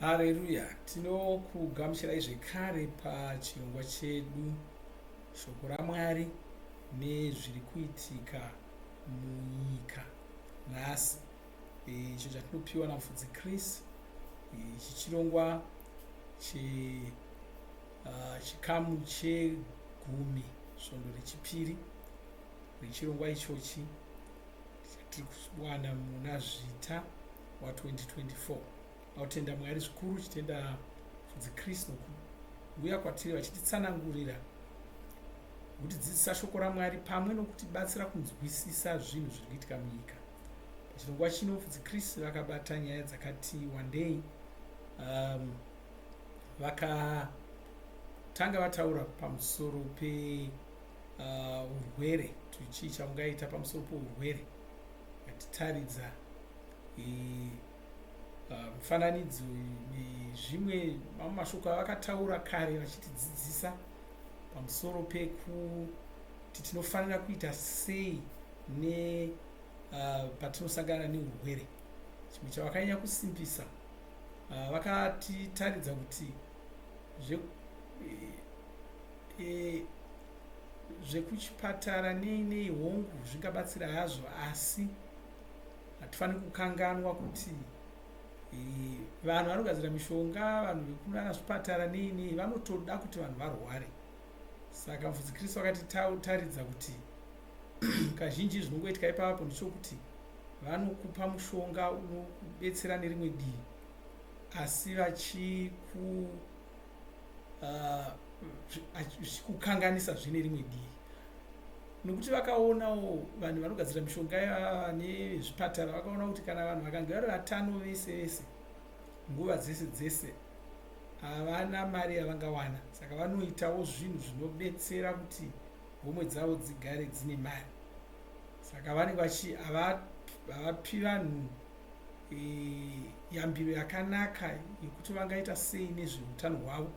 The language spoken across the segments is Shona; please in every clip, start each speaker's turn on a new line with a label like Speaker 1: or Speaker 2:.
Speaker 1: Hareruya! Tinokugamuchirai zvekare pachirongwa chedu Shoko raMwari nezviri kuitika munyika nhasi, icho chatinopiwa naMufudzi Chris. Ichi chirongwa che chikamu chegumi svondo rechipiri rechirongwa ichochi chatiri kuwana muna Zvita wa 2024. Tinotenda Mwari zvikuru, tichitenda Mufudzi Chris nokuuya kwatiri vachititsanangurira nokutidzidzisa shoko raMwari pamwe nokutibatsira kunzwisisa zvinhu zviri kuitika munyika. Pachirongwa chino Mufudzi Chris vakabata nyaya dzakati wandei. Vakatanga vataura pamusoro pe urwere, kuti chii chaungaita pamusoro pourwere, vatitaridza mifananidzo nezvimwe mamwe mashoko avakataura kare vachitidzidzisa pamusoro pekuti tinofanira kuita sei ne patinosangana neurwere. Chimwe chavakanyanya kusimbisa, vakatitaridza kuti zvekuchipatara nei nei, hongu, zvingabatsira hazvo, asi hatifaniri kukanganwa kuti vanhu vanogadzira mishonga, vanhu vekunana zvipatara nei nei, vanotoda kuti vanhu varware. Saka Mufudzi Kristu vakatitaridza kuti kazhinji zvinongoitika ipapo ndechokuti vanokupa mushonga unokubetsera nerimwe divi, asi vachiku zvichikukanganisa zvine rimwe divi, nokuti vakaonawo vanhu vanogadzira mishonga nezvipatara vakaona kuti kana vanhu vakange vari vatano vese vese nguva dzese dzese havana mari yavangawana. Saka vanoitawo zvinhu zvinobetsera kuti homwe dzavo dzigare dzine mari. Saka vanenge vachi havapi vanhu yambiro yakanaka yekuti vangaita sei nezveutano hwavo.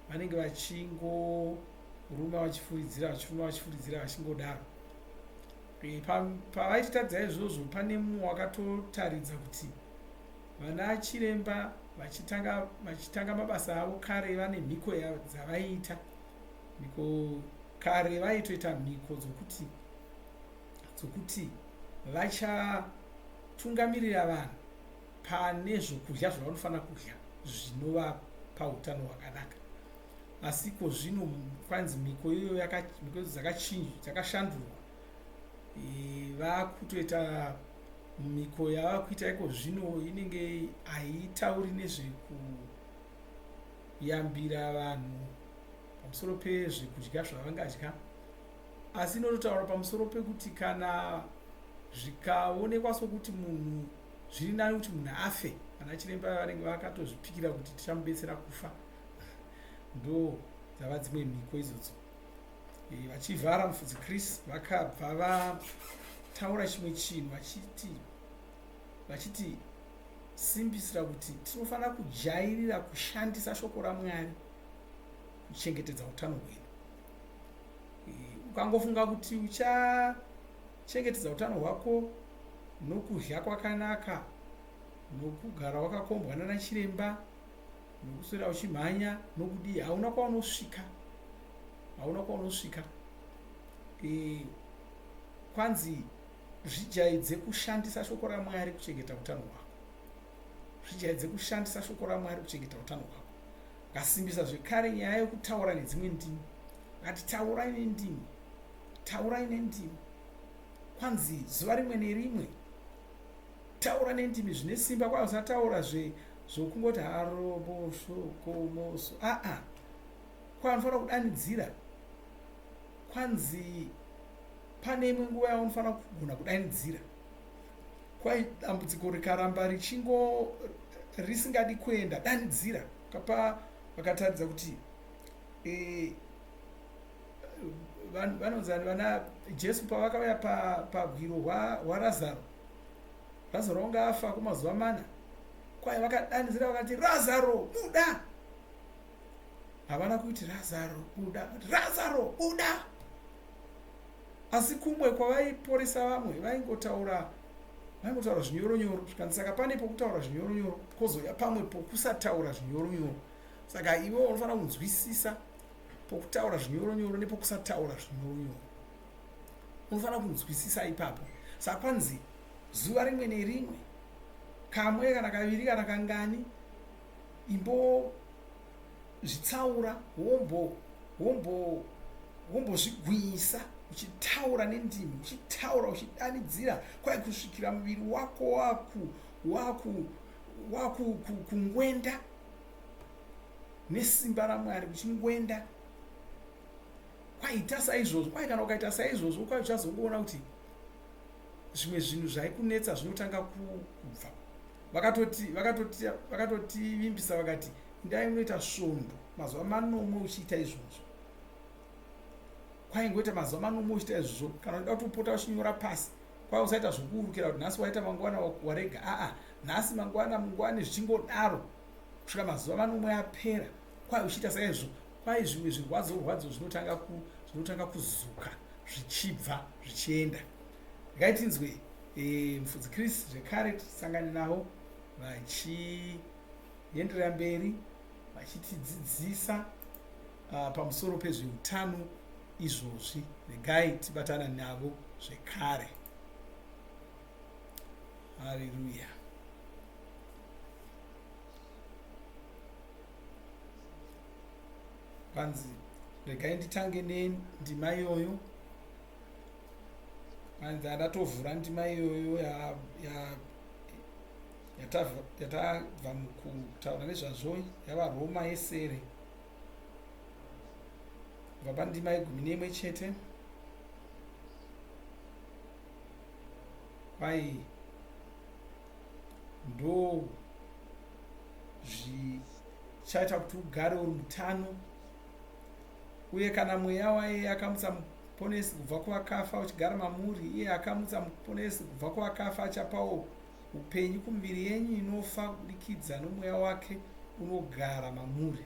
Speaker 1: Vanenge vachingoruma vachifuridzira, vachiruma vachifuridzira, vachingodaro. Pavaititaridza izvozvo, pane mumwe wakatotaridza kuti vana chiremba vachitanga mabasa avo kare vane mhiko dzavaiita. Mhiko kare vaitoita mhiko dzokuti vachatungamirira vanhu pane zvokudya zvavanofanira kudya zvinovapa utano hwakanaka. Asi iko zvino kwanzi mhiko iyoyo mhiko idzo dzakashandurwa. Vakutoita mhiko yava kuita iko zvino inenge haitauri nezvekuyambira vanhu pamusoro pezvekudya zvavangadya, asi inototaura pamusoro pekuti kana zvikaonekwa sokuti munhu zviri nani kuti munhu afe, vana chiremba vanenge vakatozvipikira kuti tichamubetsera kufa. Ndo dzava dzimwe mhiko idzodzo. Vachivhara, Mufudzi Chris vakabva vataura chimwe chinhu vachiti simbisira kuti tinofanira kujairira kushandisa shoko raMwari kuchengetedza utano hwedu. Ukangofunga kuti uchachengetedza utano hwako nokudya kwakanaka, nokugara wakakombwa nana chiremba, nokuswera uchimhanya, nokudii, hauna kwaunosvika, hauna kwaunosvika. Kwanzi zvijaidze kushandisa shoko raMwari kuchengeta utano hwako. Zvijaidze kushandisa shoko raMwari kuchengeta utano hwako. Akasimbisa zvekare nyaya yokutaura nedzimwe ndimi. Akati taurai nendimi, taurai nendimi. Kwanzi zuva rimwe nerimwe taura nendimi zvine simba, kwai usataura zvokungoti haroboshokomoso, aa, kwai unofanira kudanidzira. Kwanzi pane imwe nguva yaunofanira kugona kudanidzira. Kwai dambudziko rikaramba richingo risingadi kuenda, danidzira. Kapa vakataridza kuti vanonzi vana Jesu pavakauya pabwiro hwaRazaro, Razaro wanga afa kwemazuva mana, kwai vakadanidzira vakati, Razaro buda! Havana kuti Razaro buda, Razaro buda! Asi kumwe kwavaiporesa vamwe vaingotaura Vaingotaura zvinyoronyoro zvikanzi saka pane pokutaura zvinyoronyoro kozouya pamwe pokusataura zvinyoronyoro. Saka iwe unofanira kunzwisisa pokutaura zvinyoronyoro nepokusataura zvinyoronyoro. Unofanira kunzwisisa ipapo. Saka kwanzi zuva rimwe nerimwe kamwe kana kaviri kana kangani imbo zvitsaura wombo wombo wombozvigwinyisa uchitaura nendimi uchitaura uchidanidzira kwai kusvikira muviri wako waku waku waku kungwenda nesimba ramwari uchingwenda kwaita saizvozvo kwai kana ukaita saizvozvo kwai uchazongoona kuti zvimwe zvinhu zvaikunetsa zvinotanga kubva vakatoti vakatoti vakatotivimbisa vakati ndai unoita svondo mazuva manomwe uchiita izvozvo kwaingoita mazuva manomwe uchiita izvozvo kana uda kutopota uchinyora pasi kwai usaita zvokuurukira kuti nhasi waita mangwana warega aa nhasi mangwana mungwani zvichingodaro kusvika mazuva manomwe apera kwai uchiita saizvo kwai zvimwe zvirwadzo rwadzo zvinotanga ku zvinotanga kuzuka zvichibva zvichienda regai tinzwe e, mufudzi chris zvekare tisangane navo vachienderera mberi vachitidzidzisa uh, pamusoro pezveutano izvozvi regai tibatana navo zvekare haleluya Kwanzi regai nditange nendima iyoyo. Kwanzi andatovhura ndima iyoyo yatabva mukutaura nezvazvo yavaRoma yesere kubva pandima yegumi neimwe chete kwai ndo zvichaita kuti ugare uri mutano uye kana mweya waiye akamutsa muponesi kubva kuvakafa uchigara mamuri iye akamutsa muponesi kubva kuvakafa achapawo upenyu kumiviri yenyu inofa kubudikidza nomweya wake unogara mamuri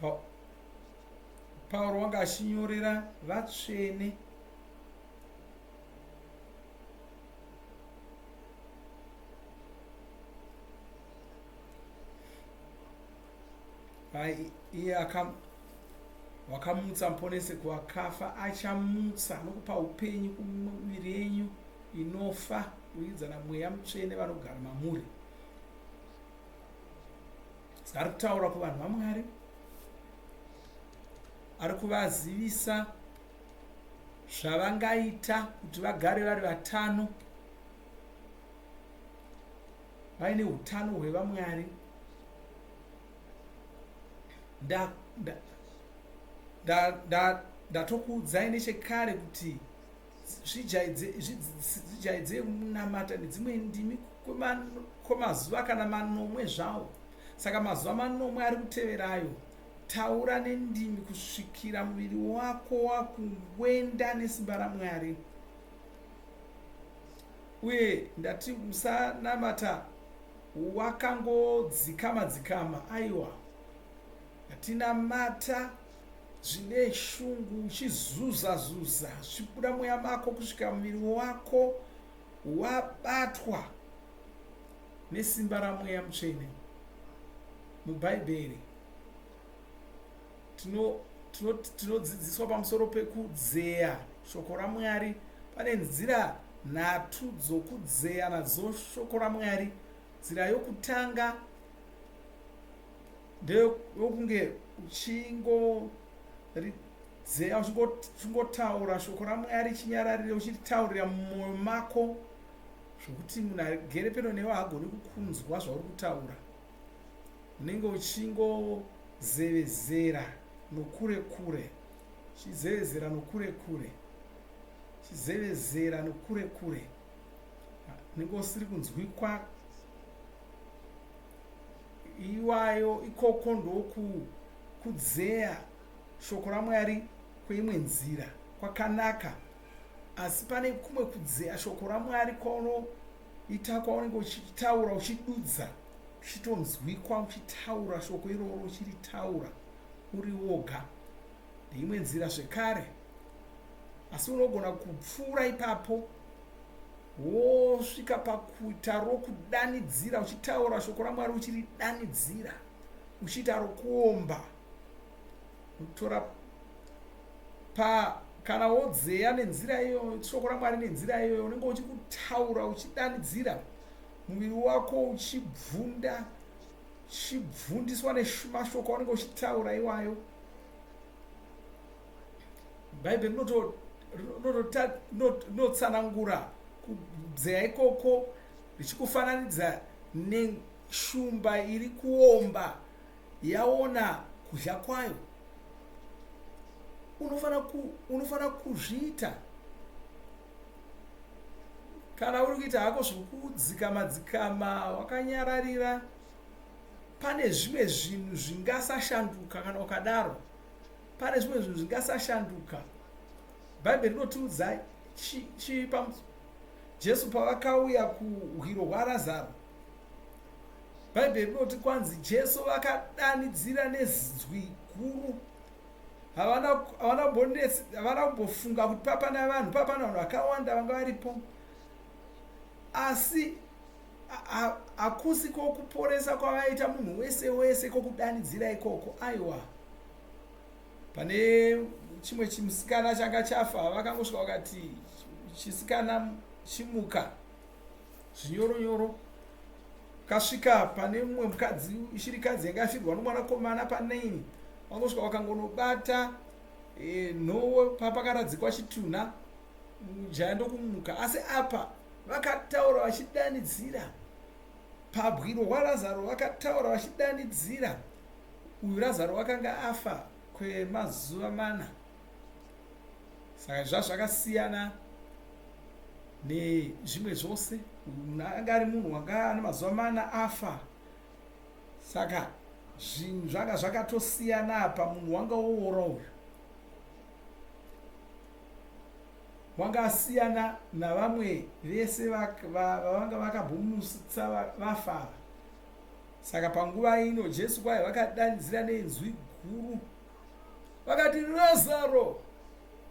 Speaker 1: Pa, Pauro wanga achinyorera vatsvene iye wakamutsa muponesi kuvakafa achamutsa nokupa upenyu kumiviri yenyu inofa kuburikidza namweya mutsvene vanogara mamuri Saka ari kutaura kuvanhu vaMwari, ari kuvazivisa zvavangaita kuti vagare vari vatano, vaine utano hwevamwari. Ndatokuudzai nechekare kuti zvijaidze kunamata nedzimwe ndimi kwemazuva kana manomwe zvawo saka mazuva manomwe ari kuteverayo taura nendimi kusvikira muviri wako wakungwenda nesimba ramwari uye ndati musanamata wakangodzikama dzikama aiwa ndatinamata zvine shungu uchizuza zuza zvichibuda mweya mako kusvika muviri wako wabatwa nesimba ramweya mutsvene mubhaibheri tinodzidziswa tino, tino pamusoro pekudzeya shoko ramwari pane nzira nhatu dzokudzeya nadzo shoko ramwari nzira yokutanga ndeyokunge uchingoridzeya uchingotaura shoko ramwari chinyararire uchiritaurira mumwoyo mako zvokuti munhu agere pedo newe haagoni kukunzwa zvauri kutaura unenge uchingozevezera nokure kure uchizevezera nokure kure uchizevezera nokure kure unenge usiri kunzwikwa Iwayo ikoko ndokudzeya shoko raMwari kweimwe nzira kwakanaka, asi pane kumwe kudzeya shoko raMwari kwaunoita kwaunenge uchitaura uchidudza. Uchitonzwikwa uchitaura shoko iroro uchiritaura uri woga. Ndeimwe nzira zvekare. Asi unogona kupfuura ipapo wosvika pakuita rokudanidzira uchitaura shoko raMwari uchiridanidzira uchiita rokuomba unotora pa kana wodzeya nenzira iyoyo shoko raMwari nenzira iyoyo unenge uchikutaura uchidanidzira muviri wako uchibvunda uchibvundiswa nemashoko aunenge uchitaura iwayo. Bhaibheri rinotsanangura kudzeya ikoko richikufananidza neshumba iri kuomba yaona kudya kwayo. Unofanira kuzviita. Kana uri kuita hako zvokudzikama dzikama wakanyararira, pane zvimwe zvinhu zvingasashanduka kana ukadaro. Pane zvimwe zvinhu zvingasashanduka. Bhaibheri rinotiudza chii Jesu pavakauya kuhwiro hwaRazaro? Bhaibheri rinoti kwanzi Jesu vakadanidzira nezwi guru. Havana havana kumbofunga kuti papana vanhu, papana vanhu vakawanda vanga varipo. Asi hakusi kokuporesa kwavaita munhu wese wese kokudanidzira ikoko. Aiwa. Pane chimwe chimusikana changa chafa vakangosvika vakati chisikana chimuka zvinyoronyoro kasvika pane mumwe mukadzi shirikadzi yanga yafirwa nomwanakomana panaini vangosvika vakangonobata e, nhowo papakaradzikwa chitunha mujaya ndokumuka asi apa vakataura vachidanidzira pabwiro hwarazaro vakataura vachidanidzira Uyu Razaro wakanga afa kwemazuva mana. Saka zvazvakasiyana nezvimwe zvose. Munhu anga ari munhu wanga ane mazuva mana afa. Saka zvinhu zvanga zvakatosiyana apa munhu wanga woora uyu. Wanga asiyana navamwe vese vavanga vakambomutsa vafa ava. Saka panguva ino Jesu kwaye vakadanidzira nenzwi guru vakati, Razaro!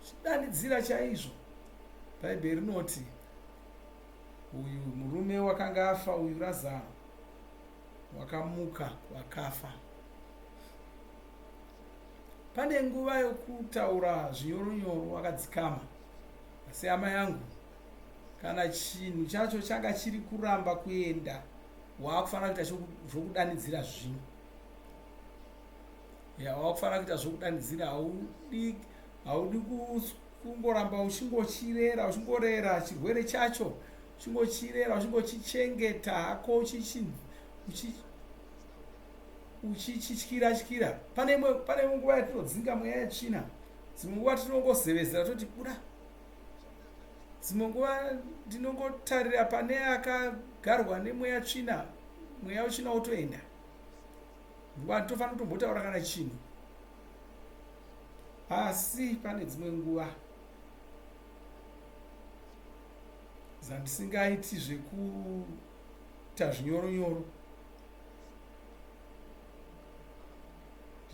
Speaker 1: Chidanidzira chaizvo. Bhaibheri rinoti uyu murume wakanga afa uyu Razaro wakamuka wakafa. Pane nguva yokutaura zvinyoronyoro wakadzikama, asi hama yangu, kana chinhu chacho changa chiri kuramba kuenda waakufanira kuita zvokudanidzira zvino ya wakufanira kuita zvokudanidzira haudi haudi kungoramba uchingochirera uchingorera chirwere chacho uchingochirera uchingochichengeta hako uchichityira tyira pane imwe pane imwe nguva yatinodzinga mweya yetsvina dzimwe nguva tinongozevezera toti buda Dzimwe nguva ndinongotarira pane akagarwa nemweya tsvina, mweya wetsvina wotoenda. Nguva handitofanira kutombotaura kana chinhu. Asi pane dzimwe nguva dzandisingaiti zvekuita zvinyoronyoro.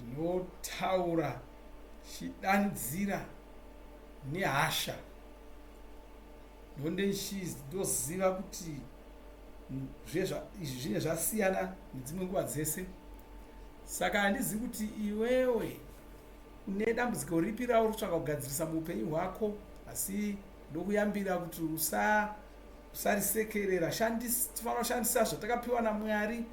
Speaker 1: Ndinotaura chidanidzira nehasha ndondoziva kuti izvi zvine zvasiyana nedzimwe nguva dzese saka handizivi kuti iwewe une dambudziko ripi rauri kutsvaka kugadzirisa muupenyu hwako asi ndokuyambira kuti usarisekerera tifanira kushandisa zvatakapiwa namwari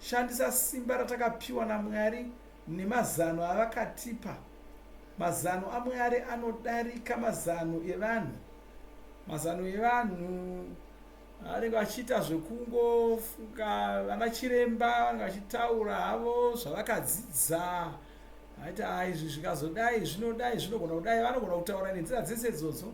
Speaker 1: shandisa simba ratakapiwa namwari nemazano avakatipa. Mazano aMwari anodarika mazano evanhu. Mazano evanhu vanenge vachiita zvekungofunga vana chiremba vanenge vachitaura havo zvavakadzidza vaiti a izvi zvikazodai zvinodai zvinogona kudai vanogona kutaura nenzira dzese idzodzo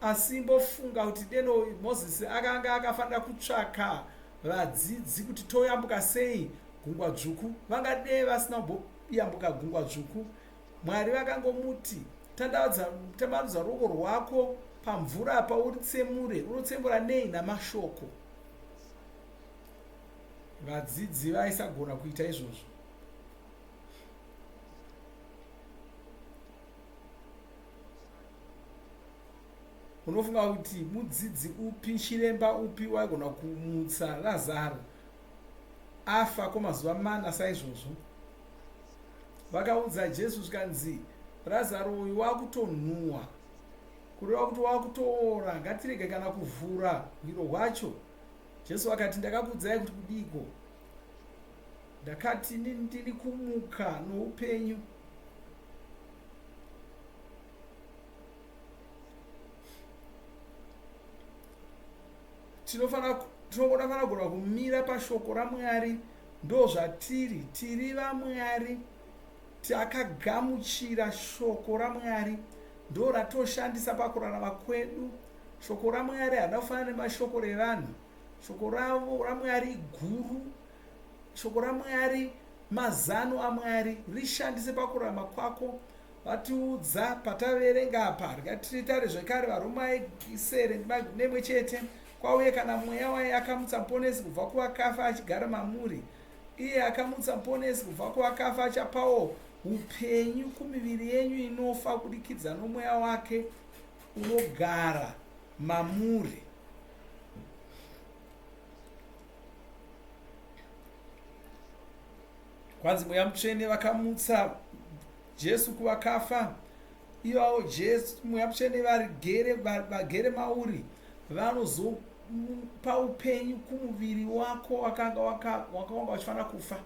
Speaker 1: asi mbofunga kuti deno mozisi akanga akafanira kutsvaka vadzidzi kuti toyambuka sei Gungwa Dzvuku. Vangadei vasina kumboyambuka Gungwa Dzvuku. Mwari vakangomuti, Tandavadza, tambanudza ruoko rwako pamvura apa uritsemure. Unotsemura nei? Namashoko. Vadzidzi vaisagona kuita izvozvo. Unofunga kuti mudzidzi upi, chiremba upi waigona kumutsa Razaro afa kwemazuva mana saizvozvo? Vakaudza Jesu zvikanzi, Razaro uyu wakutonhuwa, kureva kuti wakutoora, ngatirege kana kuvhura hwiro hwacho. Jesu akati, Ndakakuudzai kuti kudiiko? Ndakati, Inini ndini kumuka noupenyu. Tinofanira tinofanira kugona kumira pashoko raMwari. Ndozvatiri, tiri vaMwari, takagamuchira shoko raMwari, ndoratoshandisa pakurarama kwedu. Shoko raMwari harina kufanana nemashoko revanhu. Shoko ravo raMwari iguru. Shoko raMwari mazano aMwari. Rishandise pakurarama kwako. Vatiudza pataverenga apa. Rega titare zvekare vaRoma yesere nemwe chete. Kwauye kana mweya waye akamutsa muponesi kubva kuvakafa achigara mamuri. Iye akamutsa muponesi kubva kuvakafa achapawo upenyu kumiviri yenyu inofa kubudikidza nomweya wake unogara mamuri. Kwanzi Mweya Mutsvene vakamutsa Jesu kuvakafa, ivavo Jesu Mweya Mutsvene varigere vagere mauri vanozopa upenyu kumuviri wako wakanga wanga uchifanira kufa.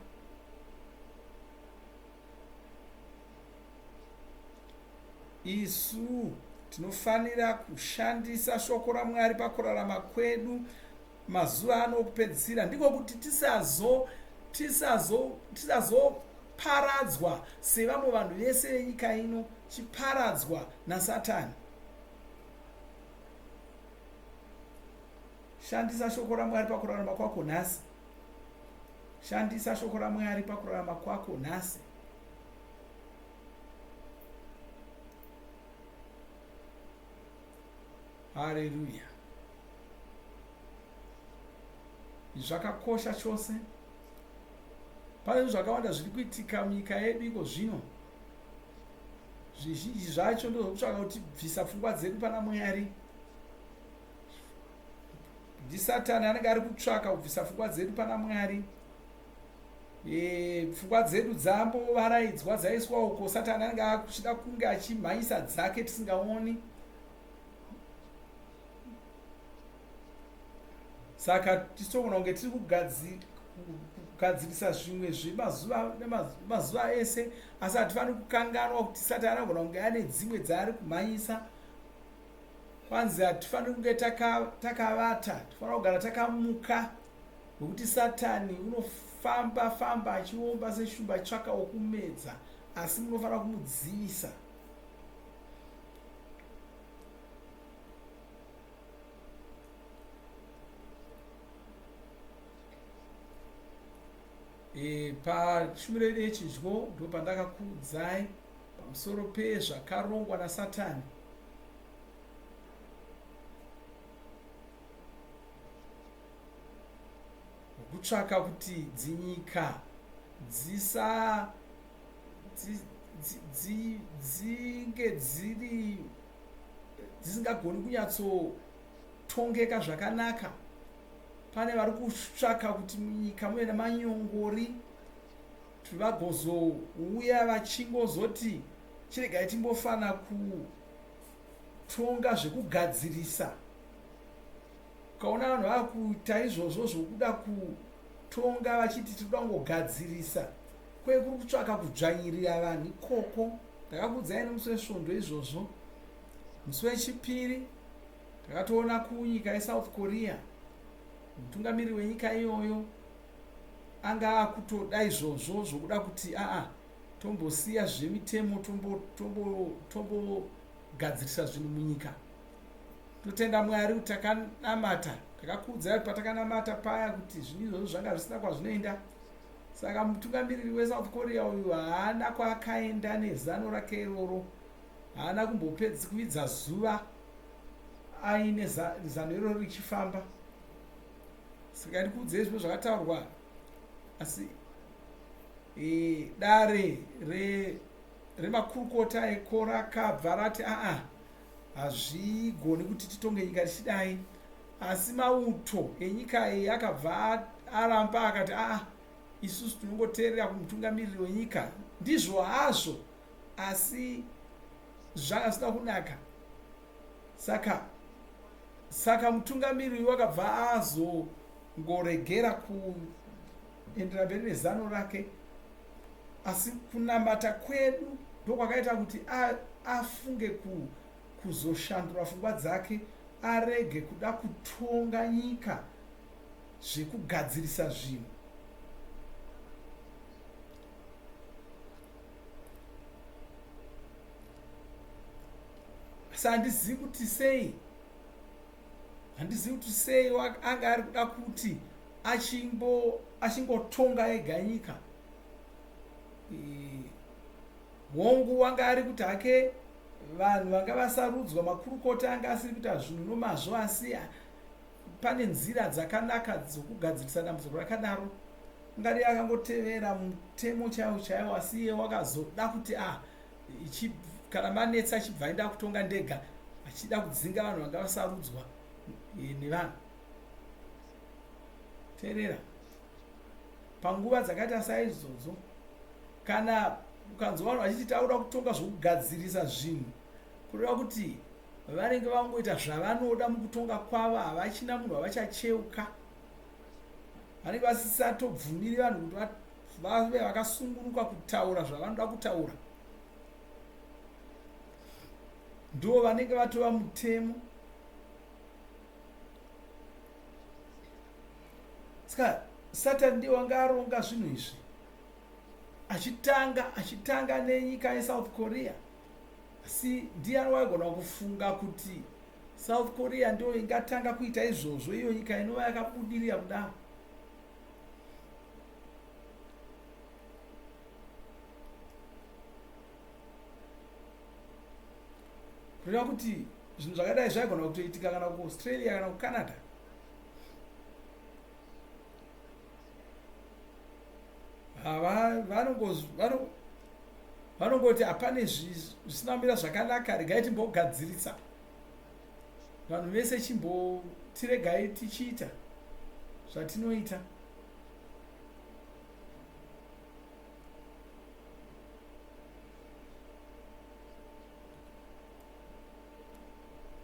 Speaker 1: Isu tinofanira kushandisa shoko raMwari pakurarama kwedu mazuva ano okupedzisira, ndiko kuti tisazo tisazo tisazoparadzwa sevamwe vanhu vese venyika ino chiparadzwa naSatani. Shandisa shoko raMwari pakurarama kwako nhasi. Shandisa shoko raMwari pakurarama kwako nhasi. Haleluya. Zvakakosha chose. Pane zvinhu zvakawanda zviri kuitika munyika yedu iko zvino. Zvizhinji zvacho ndozvokutsvaka kuti bvisa pfungwa dzedu pana Mwari. NdiSatani anenge ari kutsvaka kubvisa pfungwa dzedu pana Mwari. E, pfungwa dzedu dzambovaraidzwa dzaiswa uko Satani anenge achida kunge achimhanyisa dzake tisingaoni. Saka tisogona kunge tiri kugadzirisa zvimwe zvemazuva nemazuva ese, asi hatifaniri kukanganwa kuti Satani anogona kunge ane dzimwe dzaari kumhanyisa. Kwanzi hatifaniri kunge takavata, tofanira kugara takamuka, nokuti Satani unofamba famba achiomba seshumba achitsvaka wokumedza, asi munofanira kumudzivisa. E, pashumiro yedu yechidyo ndopandakakuudzai pamusoro pezvakarongwa naSatani. Kutsvaka kuti dzinyika dzisa dzinge dziri dzisingagoni kunyatsotongeka zvakanaka. Pane vari kutsvaka kuti munyika muve nemanyongori kuti vagozouya vachingozoti chiregai timbofana kutonga zvekugadzirisa. Ukaona vanhu vakuita izvozvo zvokuda kutonga vachiti tiri kuda kungogadzirisa, kwe kuri kutsvaka kudzvanyirira vanhu ikoko. Ndakakuudzai nemusi weSvondo izvozvo. Musi weChipiri takatoona kunyika yeSouth Korea mutungamiriri wenyika iyoyo anga akutoda izvozvo zvokuda kuti aa tombosiya zvemitemo tombogadzirisa zvinhu munyika. Totenda Mwari kuti takanamata, takakuudzai kuti patakanamata paya kuti zvinhu izvozvo zvanga zvisina kwazvinoenda. Saka mutungamiriri weSouth Korea uyu haana kwaakaenda nezano rake iroro, haana kumbopedzi kuidza zuva aine zano iroro richifamba. Saka ndikuudzei zvimwe zvakataurwa. Asi e, dare remakurukota eko rakabva rati aa hazvigoni kuti titonge nyika tichidai. Asi mauto enyika iyi akabva aramba akati aa isusu tinongoteerera kumutungamiriri wenyika. Ndizvo hazvo asi zvanga zvisina kunaka. Saka saka mutungamiriri wakabva azongoregera kuendera mberi nezano rake. Asi kunamata kwedu ndokwakaita kuti afunge kuzoshandura pfungwa dzake arege kuda kutonga nyika zvekugadzirisa zvinhu. Asi handizivi kuti sei, handizivi kuti sei anga ari kuda kuti achimbo achingotonga ega nyika. Hongu wanga ari kuti hake vanhu vanga vasarudzwa makurukota anga asiri kuita zvinhu nomazvo asi pane nzira dzakanaka dzokugadzirisa dambudziko rakadaro. Ungadai akangotevera mutemo chaiwo chaiwo asi iye wakazoda kuti a ah, kana manetsa chibvai ndakutonga ndega achida kudzinga vanhu vanga vasarudzwa e, nevanhu. Teerera, panguva dzakaita saizvozvo kana ukanzwa vanhu vachiti takuda kutonga zvokugadzirisa zvinhu kureva kuti vanenge vangoita zvavanoda mukutonga kwavo havachina munhu havachacheuka vanenge vasisatobvumiri vanhu kuti vave vakasungunuka kutaura zvavanoda kutaura ndo vanenge vatova mutemo Saka Satani ndiye wanga aronga zvinhu izvi achitanga achitanga nenyika yeSouth Korea. Asi ndiani waigona kufunga kuti South Korea ndiyo ingatanga kuita izvozvo iyo nyika inova yakabudirira kudaro? Kureva kuti zvinhu zvakadai zvaigona kutoitika kana kuAustralia kana kuCanada. Vanongoti hapane zvisina kumira zvakanaka, regai timbogadzirisa. Vanhu vese chimbotiregai tichiita zvatinoita.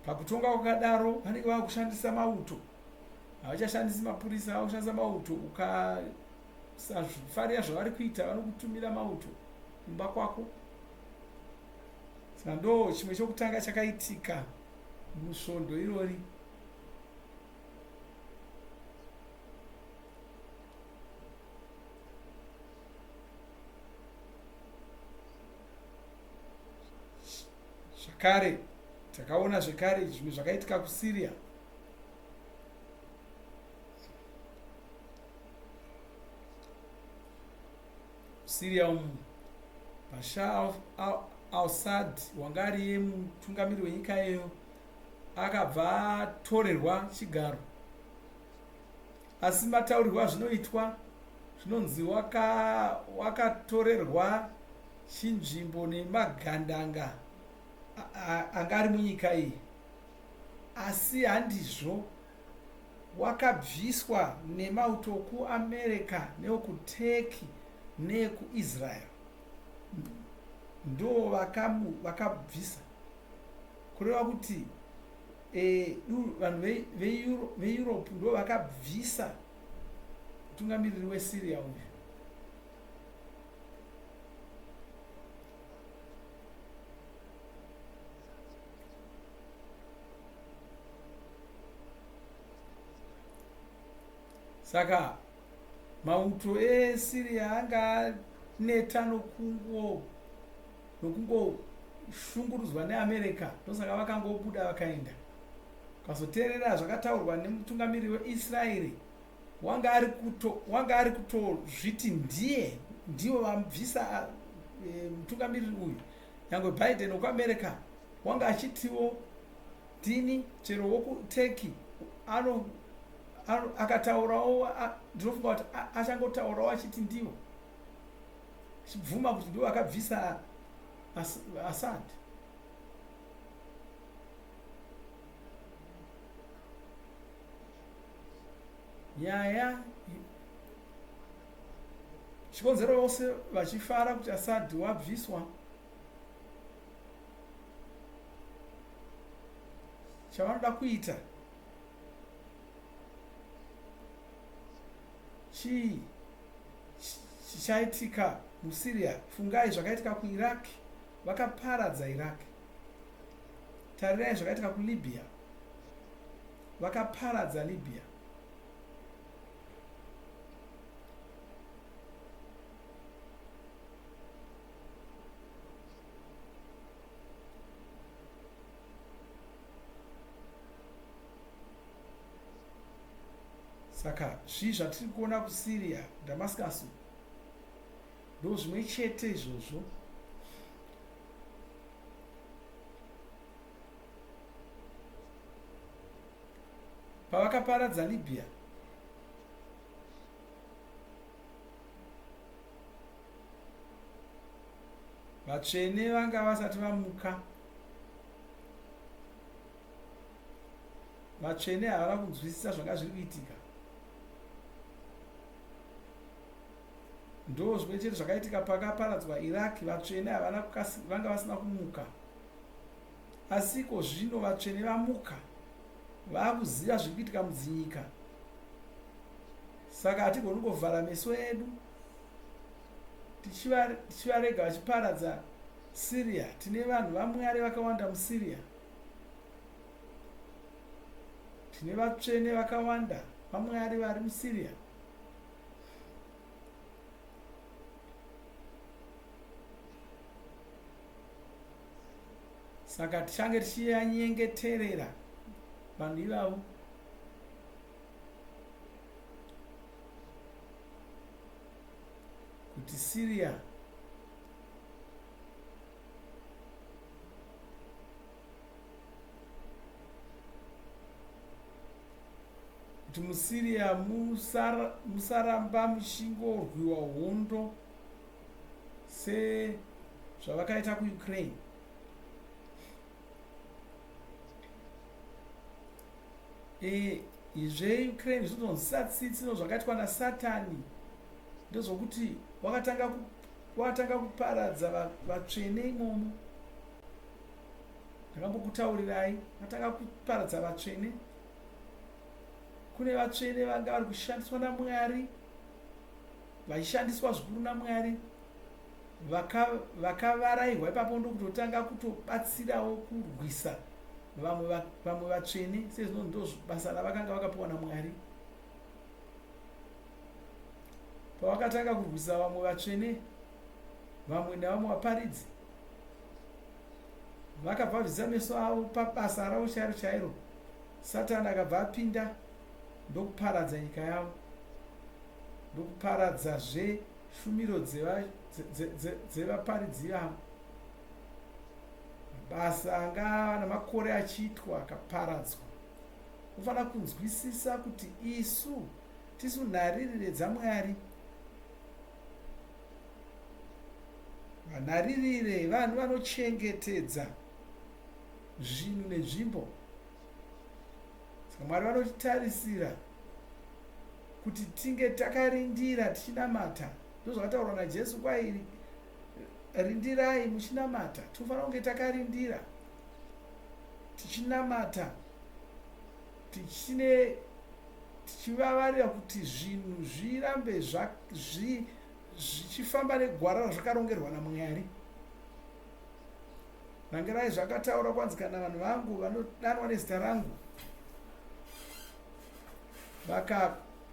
Speaker 1: Pakutonga kwakadaro vanenge vava kushandisa mauto, havachashandisi mapurisa, vava kushandisa mauto. Ukasafarira zvavari kuita vanokutumira mauto kumba kwako. Saka ndo chimwe chokutanga chakaitika musvondo irori. Zvakare, takaona zvekare zvimwe zvakaitika kuSyria. Syria umu Bashar al-Assad wanga ariye mutungamiri wenyika iyoyo akabva atorerwa chigaro. Asi mataurirwo azvinoitwa zvinonzi wakatorerwa waka chinzvimbo nemagandanga anga ari munyika iyi. Asi handizvo, wakabviswa nemauto okuAmerica neokuTurkey neekuIsrael ndo vakabvisa kureva kuti e, vanhu veEurope ndo vakabvisa mutungamiriri weSyria uyu. Saka mauto eSyria anga aneta nokungo nokungoshungurudzwa neAmerica ndosaka vakangobuda vakaenda. Ukazoteerera zvakataurwa nemutungamiriri weIsraeri wanga ari kuto wanga ari kutozviti ndiye ndivo vabvisa e, mutungamiriri uyu nyangwe Biden wekuAmerica wanga achitiwo ndini chero wokuTurkey ano Akataurawo, ndinofunga kuti achangotaurawo achiti ndivo, achibvuma kuti ndivo vakabvisa Assad. Nyaya chikonzero vose vachifara kuti Assad wabviswa chavanoda kuita chii chichaitika muSyria? Fungai zvakaitika kuIraq, vakaparadza Iraq. Tarirai zvakaitika kuLibya, vakaparadza Libya. Saka zvii zvatiri kuona kuSyria, Damascus, ndo zvimwe chete izvozvo. Pavakaparadza Libya, vatsvene vanga vasati vamuka. Vatsvene havana kunzwisisa zvanga zviri kuitika. Ndo zvimwe chete zvakaitika pakaparadzwa Iraq, vatsvene havana vanga vasina kumuka. Asi iko zvino vatsvene vamuka, vakuziva zviri kuitika mudzinyika. Saka hatigoni kungovhara meso edu tichivarega vachiparadza Syria. Tine vanhu vaMwari vakawanda muSyria. Tine vatsvene vakawanda vaMwari vari muSyria. Saka tichange tichiyanyengeterera vanhu ivavo. Kuti Syria kuti muSyria musaramba muchingorwiwa hondo sezvavakaita kuUkraine. E, zveUkraine zvinotonzwisa tsitsi nozvakaitwa naSatani ndezvokuti wakatanga wakatanga kuparadza vatsvene imomo. Ndakambokutaurirai, vakatanga kuparadza vatsvene. Kune vatsvene vanga vari kushandiswa naMwari, vachishandiswa zvikuru naMwari, vakavarairwa ipapo ndokutotanga kutobatsirawo kurwisa vamwe vamwe vatsvene sezvino ndo basa ravakanga vakapiwa naMwari. Pavakatanga kurwisa vamwe vatsvene, vamwe nevamwe vaparidzi, vakabva vabvisa meso avo pabasa ravo chairo chairo. Satani akabva apinda ndokuparadza nyika yavo, ndokuparadzazve shumiro dzevaparidzi ivavo. Mabasa anga ava namakore achiitwa akaparadzwa. Unofanira kunzwisisa kuti isu tisu nharirire dzaMwari. Vanharirire vanhu vanochengetedza zvinhu nenzvimbo. Saka Mwari vanotitarisira kuti tinge takarindira tichinamata. Ndozvakataurwa naJesu kwai rindirai muchinamata. Tinofanira kunge takarindira tichinamata tichine tichivavarira kuti zvinhu zvirambe zvichifamba negwara razvakarongerwa naMwari. Rangirai zvakataura kwanzi kana vanhu vangu vanodanwa nezita rangu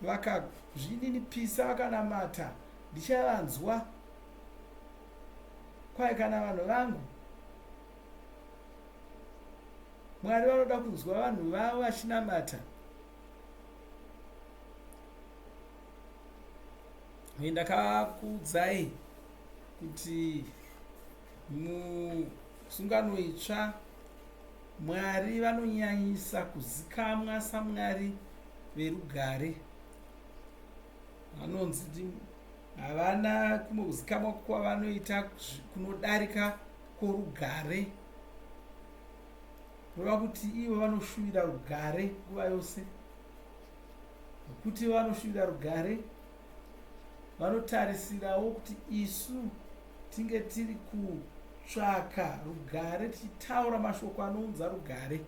Speaker 1: vakazvininipisa vaka vakanamata ndichavanzwa. Kwai kana vanhu vangu Mwari vanoda kunzwa vanhu vavo vachinamata. Uye ndakakuudzai kuti musungano itsva Mwari vanonyanyisa kuzikamwa saMwari. verugare. Vanonzi havana kumwe kuzikamwa kwavanoita kunodarika kworugare. Kureva kuti ivo vanoshuvira rugare nguva yose. Nokuti vanoshuvira rugare, vanotarisirawo kuti isu tinge tiri kutsvaka rugare tichitaura mashoko anounza rugare.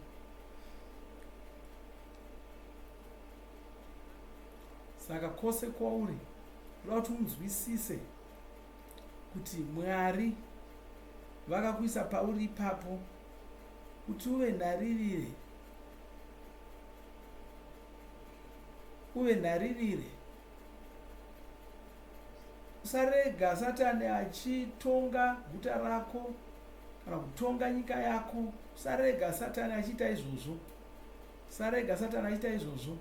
Speaker 1: Saka kwose kwauri kuda kuti unzwisise kuti Mwari vakakuisa pauri ipapo kuti uve nharirire uve nharirire usarega satani achitonga guta rako kana kutonga nyika yako usarega satani achiita izvozvo usarega satani achiita izvozvo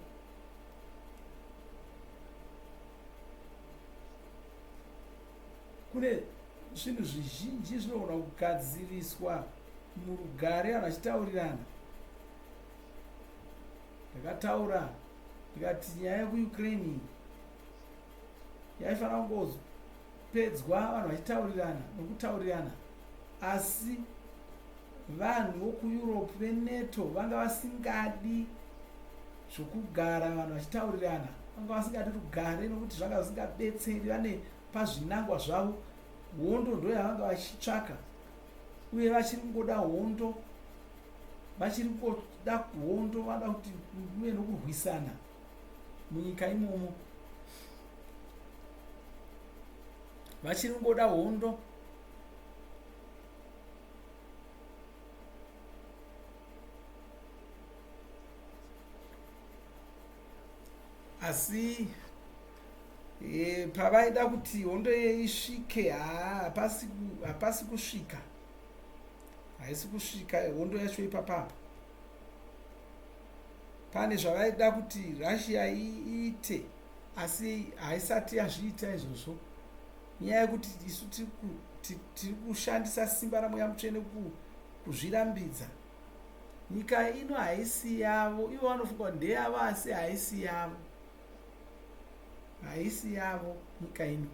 Speaker 1: Kune zvinhu zvizhinji zvinogona kugadziriswa murugare vanhu vachitaurirana. Ndakataura ndikati nyaya yekuUkraine iyi yaifanira kungopedzwa vanhu vachitaurirana nokutaurirana asi vanhu vokuEurope veNATO vanga vasingadi zvokugara vanhu vachitaurirana vanga vasingadi rugare nokuti zvanga zvisingabetseri vane pazvinangwa zvavo hondo ndoyavanga vachitsvaka uye vachiri kungoda hondo vachiri kungoda hondo vanoda kuti muve nokurwisana munyika imomo vachiri kungoda hondo asi e, pavaida kuti hondo iye isvike haa hapasi kusvika haisi kusvika hondo yacho ipapapa pane zvavaida kuti russia iite asi haisati yazviita izvozvo nyaya yekuti isu tiri kushandisa simba ramweya mutsvene kuzvirambidza nyika ino haisi yavo ivo vanofunga kuti ndeyavo asi haisi yavo haisi yavo nyika ino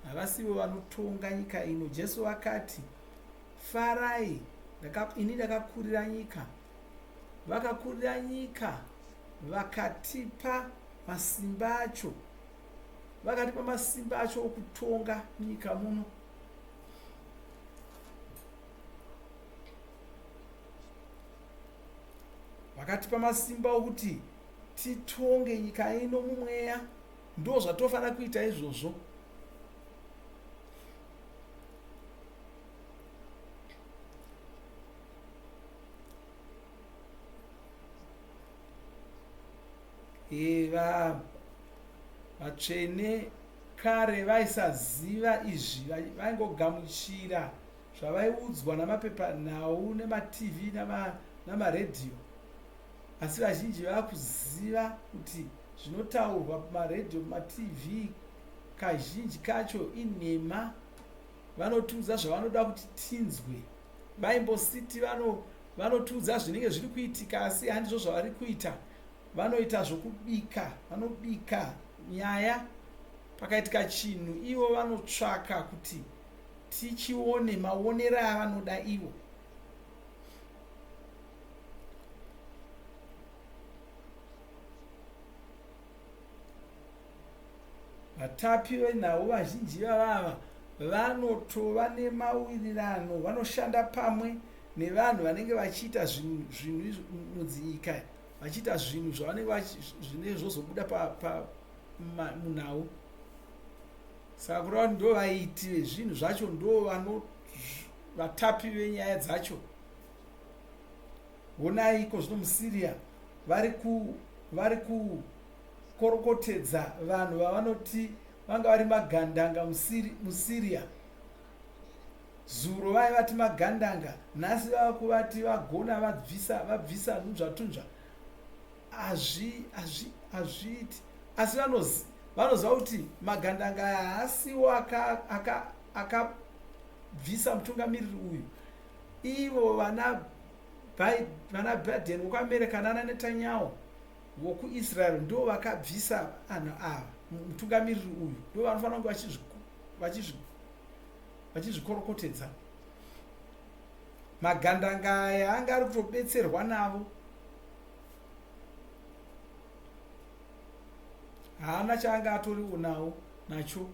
Speaker 1: havasivo vanotonga nyika ino jesu vakati farai ini ndakakurira nyika vakakurira nyika vakatipa masimba acho vakatipa masimba acho okutonga munyika muno Vakatipa masimba okuti titonge nyika ino mumweya. Ndo zvatofanira kuita izvozvo. Eva vatsvene kare vaisaziva izvi vaingogamuchira zvavaiudzwa namapepanhau nemaTV namaredhiyo asi vazhinji vakuziva kuti zvinotaurwa pamaredhiyo pamatv kazhinji kacho inhema vanotiudza zvavanoda kuti tinzwe vaimbositi vanotiudza zvinenge zviri kuitika asi handizvo zvavari kuita vanoita zvokubika vanobika nyaya pakaitika chinhu ivo vanotsvaka kuti tichione maonero avanoda ivo. Vatapi venhau vazhinji ivava vanotova nemawirirano, vanoshanda pamwe nevanhu vanenge vachiita zvinhu mudzinyika, vachiita zvinhu zvavanenge zvinenge zvozobuda munhau. Saka kureva kuti ndo vaiti vezvinhu zvacho ndo vano vatapi venyaya dzacho. Honai iko zvino muSyria vari ku vari kukorokotedza vanhu vavanoti vanga vari magandanga muSyria. Zuro vaivati magandanga, nhasi vava kuvati vagona vabvisa vabvisa nhunzvatunzva. Hazvi hazvi hazviiti asi vanozi vanoziva kuti magandanga aya haasiwo akabvisa aka, aka mutungamiriri uyu ivo vana vana Biden wekuAmerica nana Netanyahu. vokuIsraeri ndo vakabvisa vanhu ava, mutungamiriri uyu ndo vanofanira kunge vachizvikorokotedza. Magandanga aya anga ari kutobetserwa navo, haana chaanga atoriwo nawo nacho.